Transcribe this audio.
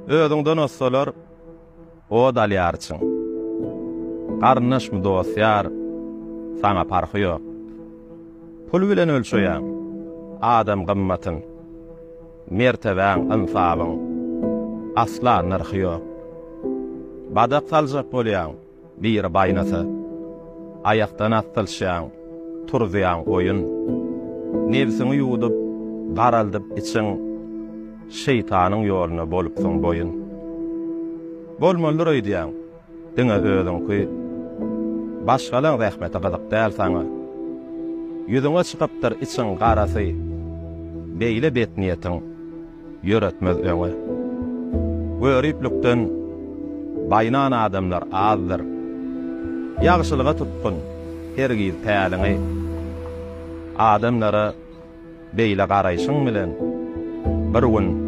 Özüňden ozsalar, ot alýar içiň. Garyndaşmy, dost-ýar, saňa parhy ýok. Pul bilen ölçeýäň adam gymmatyn. Mertebäň, ynsabyň asla nyrhy ýok. Badak saljak bolýaň, biri baýnasa. Aýakdan asylşýaň, turzýaň oýun. Nebsiňi ýuwdup, garaldyp içiň, Şeýtanyň ýoluna bolupsyň boýun. Bolmalydyr öýdýäň, diňe özüňki. Başgalaň zähmeti gyzyk däl saňa. Ýüzüňe çykypdyr içiň garasy. Beýle bet niýetiň ýöretmez öňe. Göriplikden baýnan adamlar azdyr. Ýagşylyga tutgun hergiz päliňi. Adamlara beýle garaýşyň bilen bir gün.